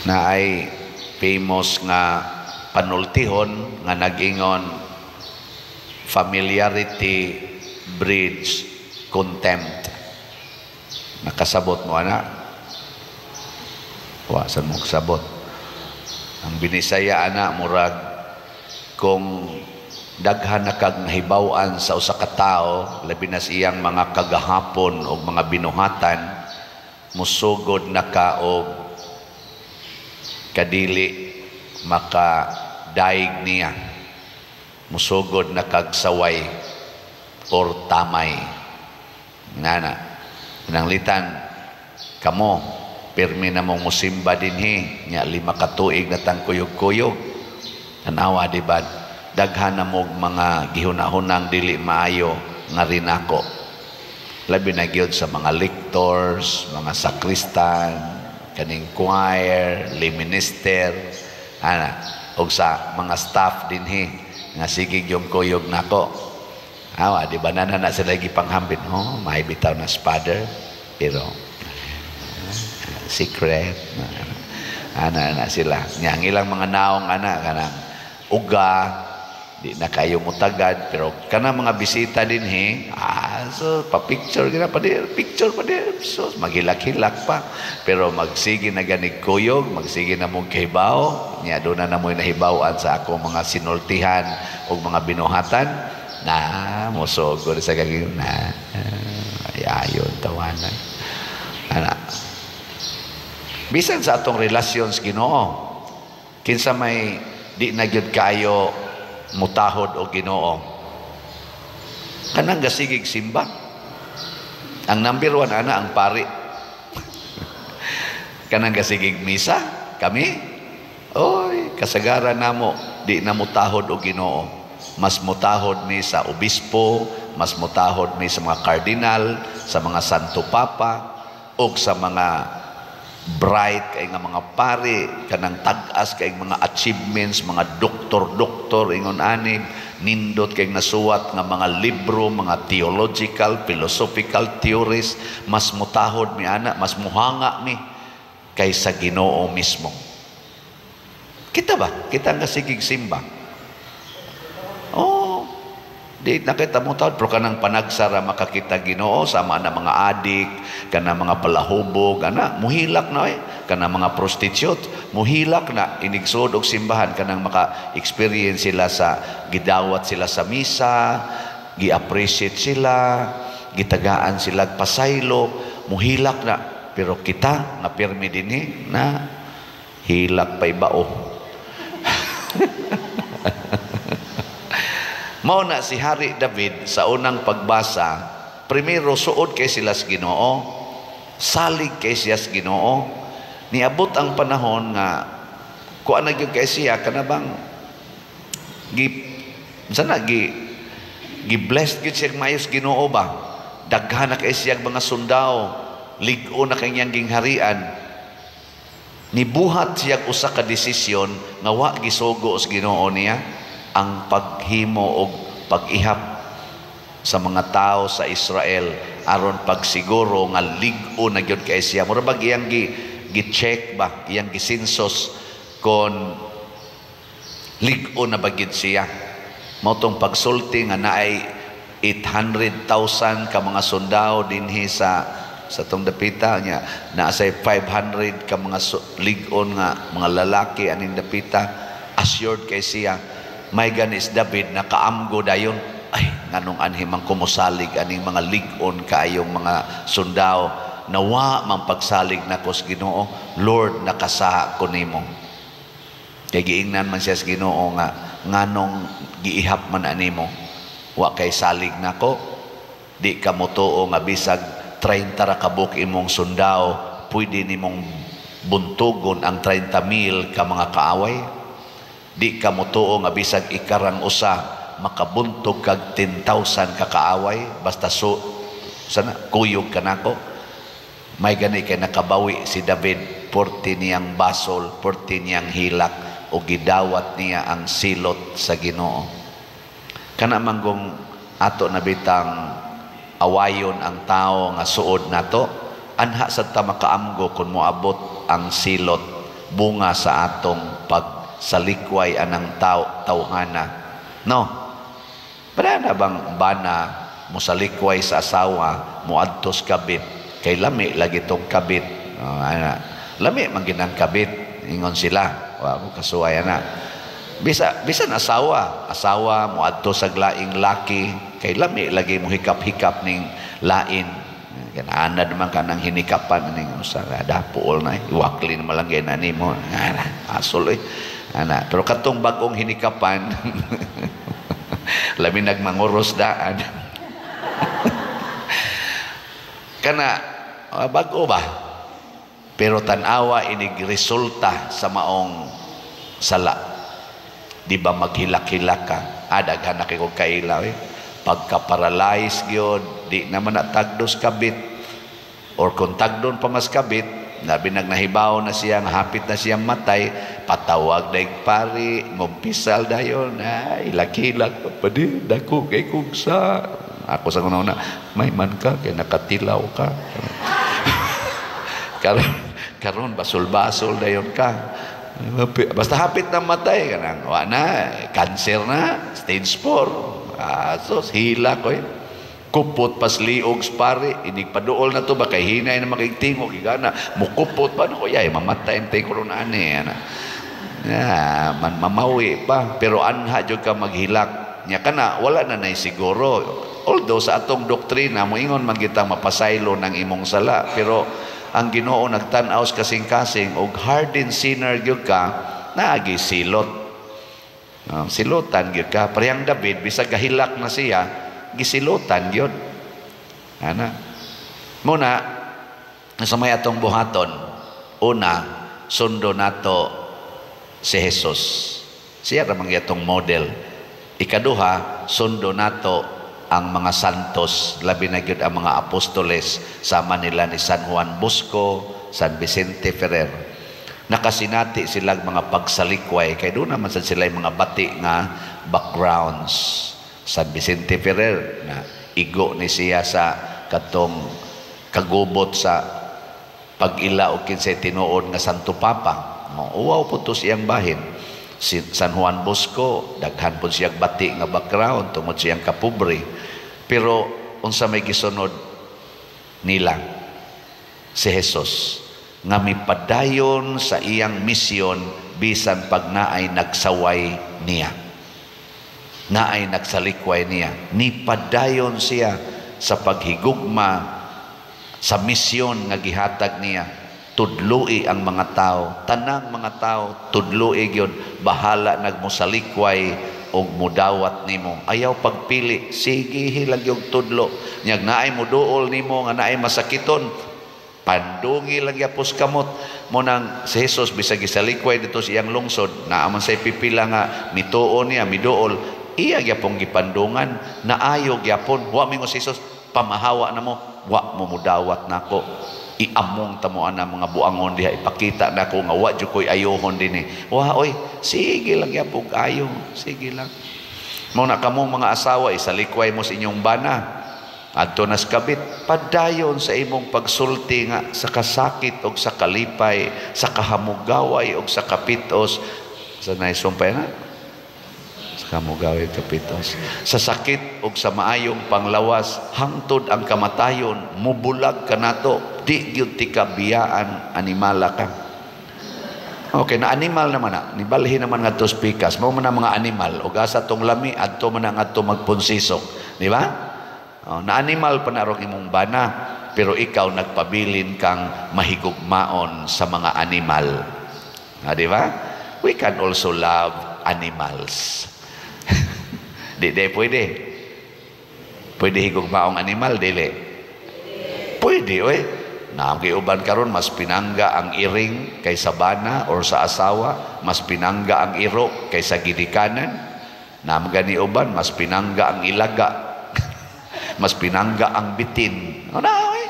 Naay famous nga panultihon nga nag-ingon, "Familiarity breeds contempt." Nakasabot mo ana? Wa sad mo kasabot. Ang Binisaya ana, murag kung daghan na kag nahibaw-an sa usa ka tawo, labi na sa iyang mga kagahapon o mga binuhatan, musugod na ka og kadili makadaig niya, musugod na kag saway or tamay ngana. Nanglitan kamo, pirmi na mong musimba dinhi nya, 5 ka tuig na tang kuyog-kuyog. Tanawa, di ba, daghan na mog mga gihuna-hunang dili maayo nga rinako, labi na gyud sa mga lectors, mga sakristan, kaning choir, lay minister ana, og sa mga staff dinhi nga sige yung kuyog nako. Awa, di ba, nana na sila gipanghambit, "Oh, may bitaw na father," pero secret ana na sila nya. Ang ilang mga naong ana, kanang uga di na kayo mutagad, pero kana mga bisita dinhi, so pa-picture gina pa dir, picture pa dir, so maghilak-hilak pa. Pero magsige na ganig kuyog, magsige na mong kahibaw nya, doon na namoy nahibaw-an sa akong mga sinultihan o mga binuhatan na mosugod sa gagawin na ay ayon tawanan ana. Bisan sa atong relasyon sa Ginoo, kinsa may di na gyud kayo mutahod o Ginoo? Kanang gasigig simba. Ang number one ana, ang pari. Kanang gasigig misa, kami. Oy, kasagaran namo di na mutahod og Ginoo. Mas mutahod mi sa obispo, mas mutahod mi sa mga kardinal, sa mga santo papa, og sa mga bright kay nga mga pari, kanang tag-as kay mga achievements, mga doktor-doktor, ingon ani, nindot kay nasuwat nga mga libro, mga theological, philosophical theories. Mas mutahod mi ana, mas muhanga mi kaysa Ginoo mismo. Kita ba? Kita nga sigig simba. Oh, di nakita mo taon, pero kanang panagsara makakita Ginoo, sama na mga adik, kanang mga palahubog, ana, muhilak na eh. Kanang mga prostitute, muhilak na inigsud og simbahan, kanang maka-experience sila sa gidawat sila sa misa, gi-appreciate sila, gitagaan sila pasaylo, muhilak na. Pero kita nga pirmi dinhi na hilak pa ibao. Mao na si Hari David sa unang pagbasa, primero suod kay sila sa Ginoo, salig kay siya sa Ginoo. Niabot ang panahon nga kuan na gyud kay siya, kana bang gi sana gi gi blessed gyud siya maayos Ginoo ba. Daghan na kay siya mga sundao, lig-o na kay niyang gingharian. Nibuhat siya usa ka desisyon nga wa gisugo sa Ginoo niya, ang paghimo og pag-ihap sa mga tao sa Israel aron pagsiguro nga lig-o na gyud kay siya. Mura bag iyang gi gi-check ba, iyang gi-census kon lig-o na ba gyud siya. Mao tong pagsulti nga naay 800,000 ka mga sundao dinhi sa tong dapita niya, naa say 500 ka mga lig-on nga mga lalaki aning dapita, assured kay siya. May ganis David nakaamgo dayon, "Ay, nganong anhi man kumusalig aning mga lig-on kaayong mga sundao? Nawa man pagsalig nako sa Ginoo. Lord, nakasaha ko nimo." Kay giingnan man siya sa Ginoo nga nganong giihap man animo, wa kay salig nako? Di ka motuo nga bisag 30 ra kabuk imong sundao, pwede nimong buntugon ang 30,000 ka mga kaaway? Di ka motuo nga bisag ikarang usa makabuntog kag 10,000 ka kaaway basta so sana kuyog ka nako?" May gani kay nakabawi si David, porti niyang basol, porti niyang hilak, o gidawat niya ang silot sa Ginoo. Kana manggong ato na bitang awayon ang tao nga suod nato, anha sad ta makaamgo kung moabot ang silot Bunga sa atong pagsalikway anang tao tawhana, no? Para na bang bana mosalikway sa asawa, moadtos kabit kay lami lagi tong kabit? Oh, ana. Lami man ginang kabit, ingon sila. Wa ko kasuway ana. Bisa bisan asawa, asawa moadto sa laing laki kay lami lagi mo hikap-hikap ning lain. Kananad man kanang hinikapan ning usa ka dapuol na, iwakli na malangay na nimo. Ana, asol eh. Ana, pero katong bag-ong hinikapan, labi nagmanguros daan. Kana bag-o ba? Pero tan-awa inig resulta sa maong sala. Di ba maghilak-hilak ka? Ah, daghan na kay kog kaila eh. Pagka-paralyze gyud, di naman na tagdos kabit. Or kung tagdon pa mas kabit, labi nagnahibaw na siya, nga hapit na siyang matay, patawag daig pari, ngumpisal dayon, ay, hilak-hilak, padi, dako kay kog sa. Ako sa una, may man ka, kay nakatilaw ka. Karon, karon basol-basol dayon ka. Basta hapit na matay kanang wa na, cancer na, stage 4. Ah, so hila ko eh. Kupot pasliog sa pare, inig paduol na to ba kay hinay na makigtingog gana, mukupot pa no yay mamatay tay ko ron ani ana. Ya, man mamawi pa, pero anha jud ka maghilak. Nya kana wala na nay siguro. Although sa atong doktrina moingon man kita mapasaylo ng imong sala, pero ang Ginoo nagtan-aw sa kasing-kasing og hardened sinner gyud ka, naagi silot. Silotan gyud ka. Parehang David, bisag gahilak na siya, gisilotan gyud. Ana. Muna sa may atong buhaton, una, sundo nato si Jesus. Siya ra man atong model. Ikaduha, sundo nato ang mga santos, labi na gyud ang mga apostoles, sama nila ni San Juan Bosco, San Vicente Ferrer. Nakasinati silang mga pagsalikway kay doon naman sad sila mga bati nga backgrounds. San Vicente Ferrer na igo ni siya sa katong kagubot sa pag-ila og kinsay tinuod nga Santo Papa. No, uwaw po to siyang bahin. Si San Juan Bosco, daghan po siyang bati nga background tungod siyang kapobre. Pero unsa may gisunod nila? Si Jesus nga mipadayon sa iyang misyon bisan pag naay nagsaway niya. Naay nagsalikway niya. Nipadayon siya sa paghigugma sa misyon nga gihatag niya. Tudloi ang mga tao, tanang mga tao, tudloi gyud, bahala nagmosalikway og mudawat nimo. Ayaw pagpili, sige hilag yung tudlo. Nyag naay muduol nimo nga naay masakiton, pandungi lang yapos kamot. Mo nang si Jesus bisag gisalikway dito sa iyang lungsod, naa man say pipila nga mituo niya, miduol, iya gyapong gipandungan, naayo gyapon. Wa mingon si Jesus, pamahawa na mo, wa mo mudawat nako. Iamong tamo ana mga buangon diha, ipakita nako nga wa jud koy ayohon dinhi. Wa oy, sige lang gyapon ayo, sige lang. Mo na kamong mga asawa, isalikway mo sa inyong bana. Adto nas kabit, padayon sa imong pagsulti nga sa kasakit og sa kalipay, sa kahamugaway og sa kapitos. Sa naisumpay na? Sa kahamugaway og kapitos. Sa sakit og sa maayong panglawas, hangtod ang kamatayon, mubulag ka nato, di gyud ti kabiyaan, animala ka. Okay, na animal naman na, nibalhin naman ngadto sa pikas, mao man ang mga animal, og asa tong lami, adto man ang adto magpunsisok, di ba? Oh, na animal pa na rong imong bana, pero ikaw nagpabilin kang mahigugmaon sa mga animal. Ah, di ba? We can also love animals. Di, di pwede. Pwede higugmaong animal, dili. Pwede, oy. Naagi uban karon mas pinangga ang iring kaysa bana or sa asawa, mas pinangga ang iro kaysa gidikanan. Naamgani uban mas pinangga ang ilaga. Mas pinangga ang bitin. Ano na, oy?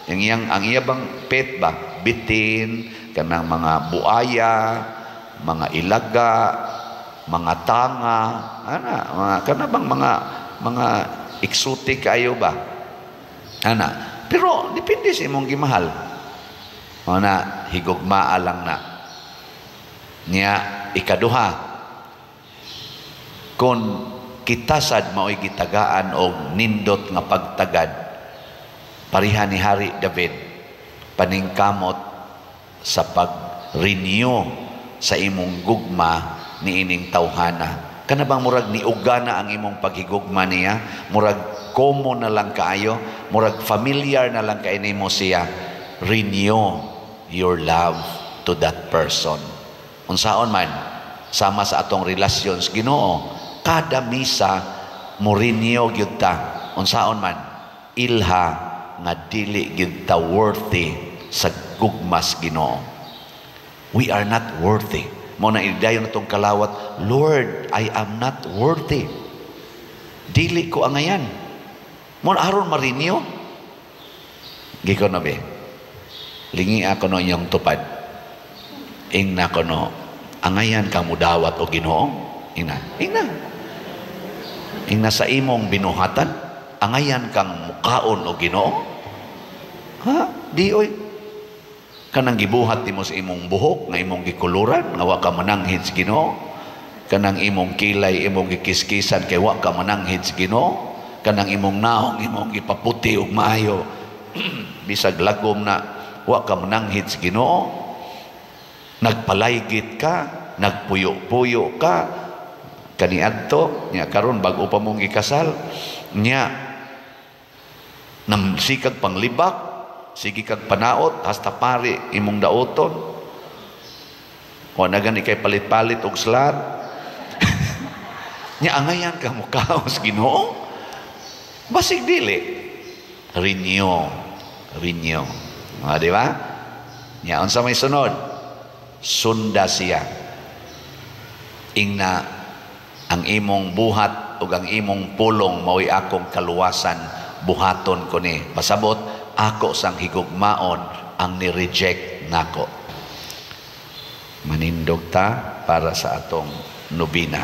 Yang iyang, ang iya bang pet ba? Bitin, kanang mga buaya, mga ilaga, mga tanga, ana, mga kana bang mga exotic kayo ba? Ana. Pero depende sa imong gimahal. O na, higugmaa lang na. Nya ikaduha, kung kita sad mao'y gitagaan og nindot nga pagtagad pareha ni Hari David, paningkamot sa pag-renew sa imong gugma niining tawhana. Kana bang murag niuga na ang imong paghigugma niya, murag common na lang kaayo, murag familiar na lang kay nimo siya, renew your love to that person. Unsaon man, sama sa atong relasyon sa Ginoo, kada misa mo renew gyud ta. Unsaon man, ilha nga dili gyud ta worthy sa gugmas Ginoo. We are not worthy. Mao na idayon natong kalawat, "Lord, I am not worthy." Dili ko angayan. Mao na aron ma-renew. Giko na be. Lingi ako no inyong tupad. Ingna ko no, angayan ka mudawat o Ginoo? Ingna, ingna. Ingna sa imong binuhatan, angayan kang mukaon o Ginoo? Ha? Di oy. Kanang gibuhat nimo sa imong buhok nga imong gikuluran nga wa ka mananghid sa Ginoo. Kanang imong kilay imong gikiskisan kay wa ka mananghid sa Ginoo. Kanang imong naong imong gipaputi og maayo bisag lagom na, wa ka mananghid sa Ginoo. Nagpalaygit ka, nagpuyo-puyo ka kaniadto nya, karon bag-o pa mong gikasal nya, namsikag panglibak, sige kag panaot hasta pari imong daoton, wa na gani kay palit-palit og slot nya, angayan ka mukaon sa Ginoo? Basig dili. Renew, renew. Ah, di ba? Nya unsa may sunod? Sunda siya. Ingna, "Ang imong buhat ug ang imong pulong mao'y akong kaluwasan, buhaton ko ni." Pasabot, ako sang higugmaon ang ni-reject nako. Manindog ta para sa atong nobina.